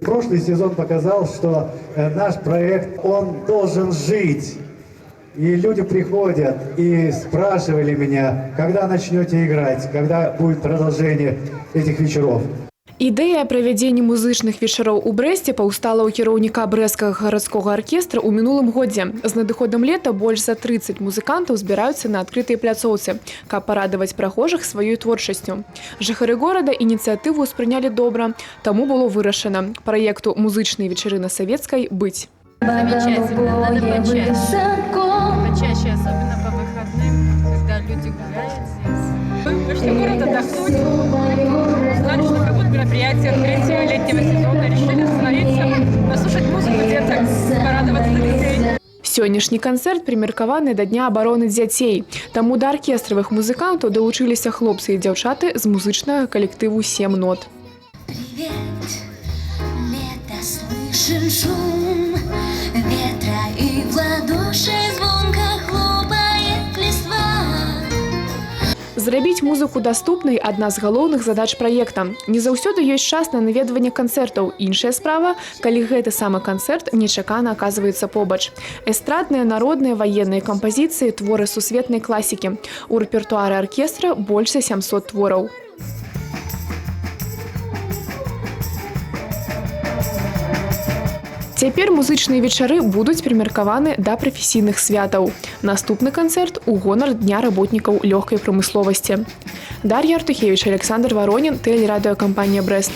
Прошлый сезон показал, что наш проект, он должен жить. И люди приходят и спрашивали меня, когда начнете играть, когда будет продолжение этих вечеров. Ідэя правядзення музычных вечароў у Брэсце паўстала ў кіраўніка Брэсцкага гарадскога аркестра ў мінулым годзе. З надыходам лета больш за 30 музыкантаў збіраюцца на адкрытай пляцоўцы, каб парадаваць прахожых сваёй творчасцю. Жыхары горада ініцыятыву ўспрынялі добра, таму было вырашана: праекту «Музычныя вечары на Савецкай» быць. Замечательно, надо почаще. Почаще, особенно по выходным, когда люди гуляют здесь. Мы вышли в город отдохнуть, узнали, что будет мероприятие открытия летнего сезона, решили остановиться, послушать музыку деток, порадоваться за детей. Сённяшні канцэрт прымеркаваны да Дня абароны дзяцей. Таму да аркестравых музыкантаў далучыліся хлопцы і дзяўчаты з музычнага калектыву «Сем нот». Привет, лето, слышен шум ветра, и в ладоши звонко хлопает листва. Зрабіць музыку даступнай — адна з галоўных задач праекта. Не заўсёды ёсць час на наведванне канцэртаў. Іншая справа, калі гэты самы канцэрт нечакана аказваецца побач. Эстрадныя, народныя, ваенныя кампазіцыі, творы сусветнай класікі. У рэпертуары аркестра больш за 700 твораў. Цяпер музычныя вечары будуць прымеркаваны да прафесійных святаў. Наступны канцэрт у гонар Дня работнікаў лёгкай прамысловасці. Дар'я Артухевіч, Аляксандр Варонін, тэлерадыёкампанія «Брэст».